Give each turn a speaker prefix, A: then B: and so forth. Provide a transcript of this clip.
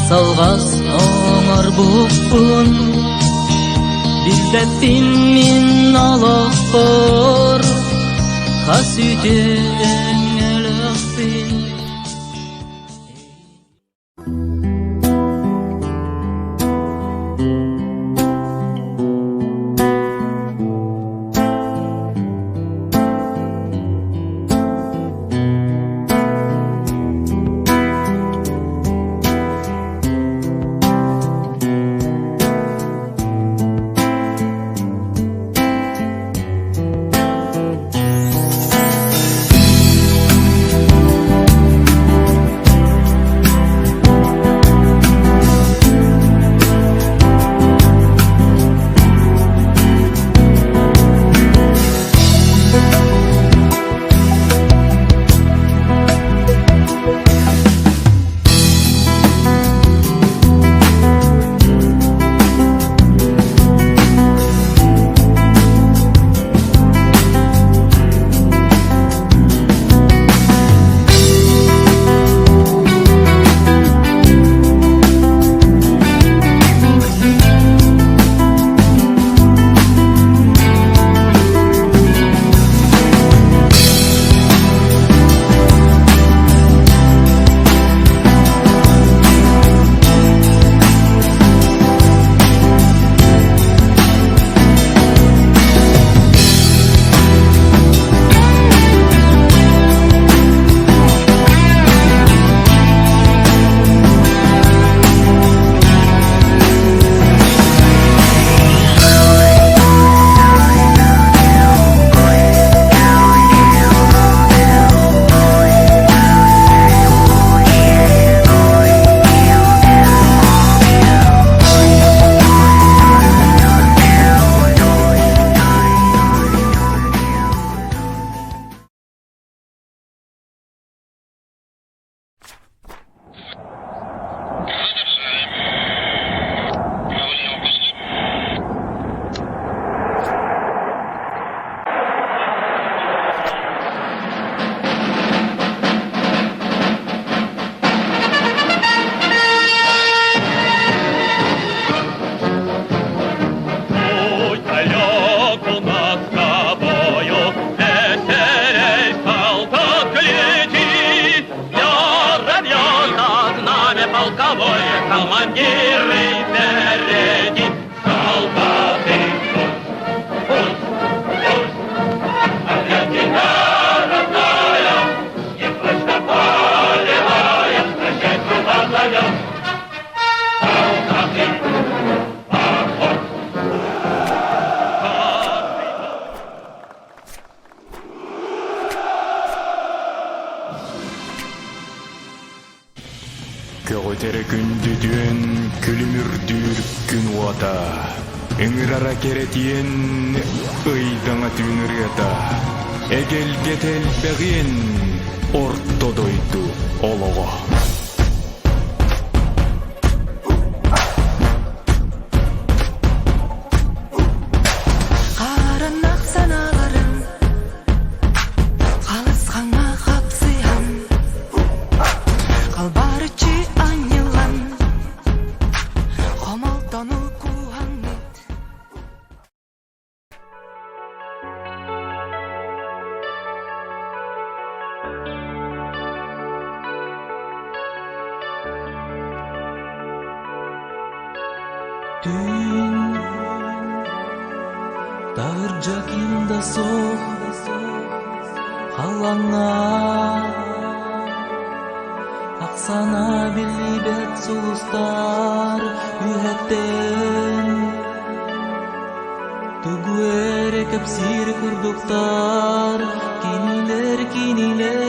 A: Салҕас оҥорбуппун Билбэппин мин олохпор Хас үтүө өҥөлөөхпүн.
B: Будь далек у нас с тобою, веселей, солдат, гляди, рвется знамя полковое, командиры впереди, солдаты, пусть, пусть, а для тебя, родная, не прочь полевая, прощай, труба зовет, солдаты, поход.
C: Көҕүтэрэ күндүтүөн күлүмүрдүүр күн уота, ыҥырара кэрэтиэн ыйдаҥа түүн ырыата, эгэлгэтэ элбэҕиэн орто дойду олоҕо.
D: Хаарынах санааларым Халысхаҥҥа хапсыһан Халбарыччы анньыллан Хомолтону кууһаҥҥыт.
A: Түүн таһырдьа ким да суох халлааҥҥа ахсаана биллибэт сулустар үөһэттэн тугу эрэ кэпсиир курдуктар кинилэр кинилэр.